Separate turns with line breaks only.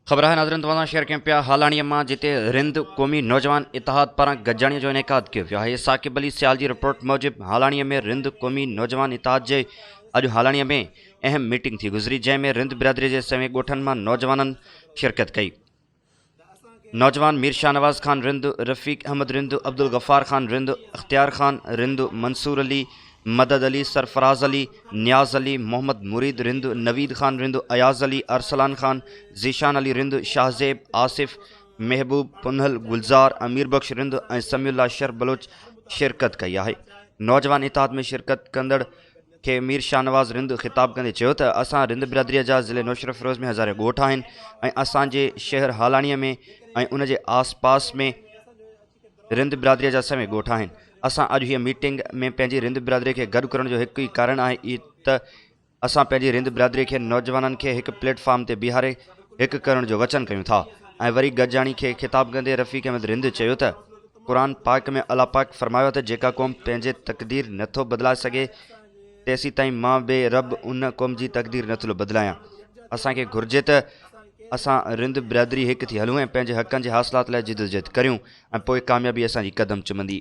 خبر آهي ناظرين توهان سان شيئر ڪيون پيا هالاڻي مان جتي رند قومي نوجوان اتحاد پاران گڏجاڻي جو انعقاد ڪيو ويو آهي ثاقب علي سيال جي رپورٽ موجب هالاڻي ۾ رند قومي نوجوان اتحاد جي اڄ هالاڻي ۾ اهم ميٽنگ ٿي گذري جنهن ۾ رند برادري جي سوين ڳوٺن مان نوجوانن شرڪت ڪئي نوجوان مير شاهنواز خان رند، رفيق احمد رند، عبدالغفار خان رند، اختيار خان رند، منصور علي، مدد علي، سرفراز علي، نياز علي، محمد مريد رند، نويد خان رند، اياز علي، ارسلان خان، ذيشان علي رند، شاهزيب، آصف، محبوب، پنهل، گلزار، امير بخش رند ۽ سميع الله شر بلوچ شرڪت ڪئي آهي. نوجوان اتحاد ۾ شرڪت ڪندڙ کي مير شاهنواز رند خطاب ڪندي چيو ته اسان رند برادريء جا ضلعي نوشهروفيروز ۾ هزارين ڳوٺ آهن ۽ اسان جي شهر هالاڻيء ۾ ۽ ان جي آس پاس ۾ رند برادريء جا سوين ڳوٺ آهن اسان اڄ هيء ميٽنگ ۾ پنهنجي رند برادري کي گڏ ڪرڻ جو هڪ ئي ڪارڻ آهي ته اسان پنهنجي رند برادري کي نوجوانن کي هڪ پليٽ فارم تي بيهاري هڪ ڪرڻ جو وچن ڪيون ٿا ۽ وري گڏجاڻي کي خطاب ڪندي رفيق احمد رند چيو ته قرآن پاڪ ۾ الله پاڪ فرمايو آهي ته جيڪا قوم پنهنجي تقدير نه ٿو بدلائي سگهي تيسيتائين مان به رب ان قوم جي تقدير نه ٿو بدلايان. اسان کي گهرجي ته اسان رند برادري هڪ ٿي هلون ۽ پنهنجي حقن جي حاصلات لاء جدوجهد ڪريون ۽ پوء ڪاميابي اسان جي قدم چمندي.